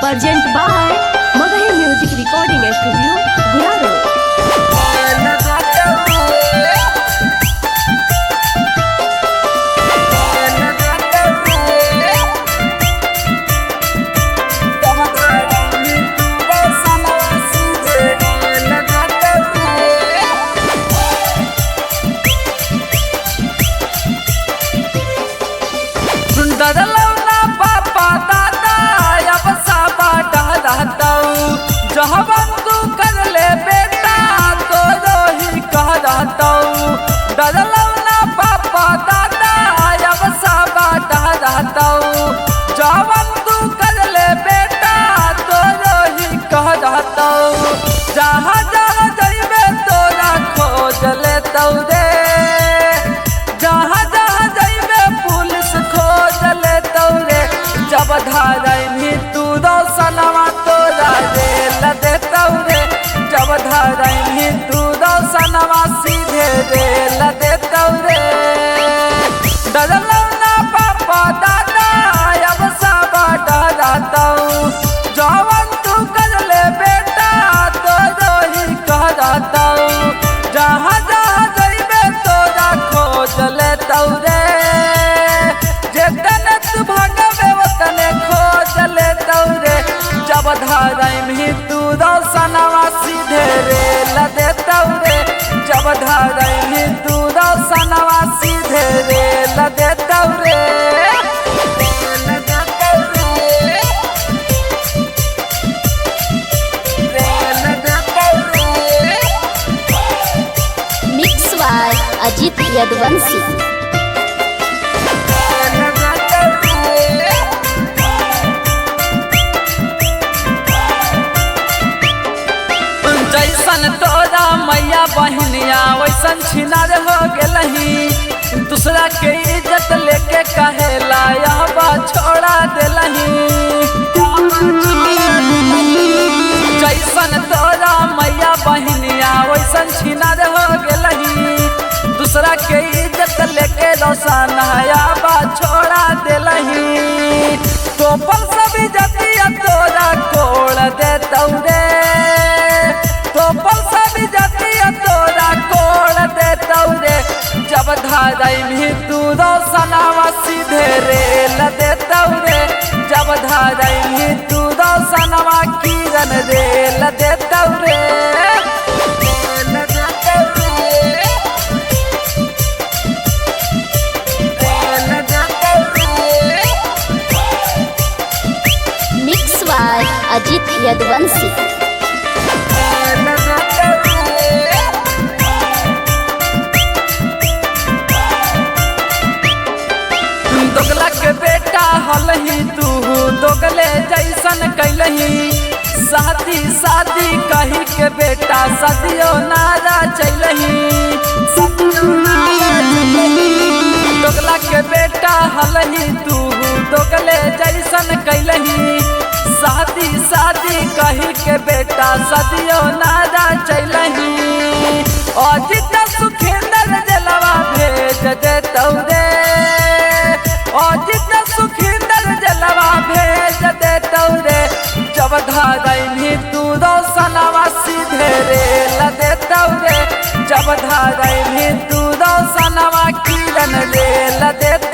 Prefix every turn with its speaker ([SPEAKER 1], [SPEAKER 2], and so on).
[SPEAKER 1] Present by Magahi music recording studio Guraro.
[SPEAKER 2] जहवन तू कर ले बेटा तो ही कह रहता डरलौना पापा दादा अब साबा रहता। जवन तू कर ले बेटा तो ही कह रहता। जहाँ जहाँ जइबे तोरा खोज लेतौ रे, जहाँ जहाँ जइबे पुलिस खोज लेतौ रे। जब धरैनी तू रोशनवा तोरा रेल देतौ रे, जब धरैनी तू रोशनवा सीधे रेल देतौ रे। डरलौना पापा दादा अब सब डरतौ, जवन तू कर ले बेटा तो ही करतौ। जहाँ जहाँ जइबे तोरा खोज लेतौ रे, जेतने तू भगबे ओतने खोज लेतौ रे। जब धरैनी तू रोशनवा सीधे रेल देतौ रे, जब धरैनी तू रोशनवा सीधे रेल देतौ रे।
[SPEAKER 3] Mix by Ajit Yaduvanshi.
[SPEAKER 2] जैसन तोरा मैया बहनिया वैसन छिनार हो गेलही, दूसरा के इज्जत लेके कहेला यह बात छोड़ा देलही। जैसन तोरा मैया बहनिया वैसन छिनार हो गेलही, दूसरा के इज्जत लेके रोशन हया बात छोड़ा देलही। तो पर सभी जतिया तोरा कोड़ देतौ रे, तो पर सभी जतिया तोरा कोड़ देतौ रे। जब धरैनी तू रोशनवा सीधे रेल देतौ रे, जब धरैनी तू रोशनवा किरण रेल देतौ रे।
[SPEAKER 3] Mix by Ajit Yaduvanshi.
[SPEAKER 2] दोगला के बेटा हलही तू दोगले जैसन कैलही, शादी शादी कही के बेटा सदियों नारा चलही। दोगला के बेटा हलही तू दोगले जैसन कैलही, शादी शादी कही के बेटा सदियों नारा चलही। अजित सुखेंद्र जलवा भेज देतौ रे, अजित सुखिंदर जलवा भेज देतौ रे। जब धरैनी तू रोशनवा सीधे रेल देतौ रे, जब धरैनी तू रोशनवा किरण रेल देतौ।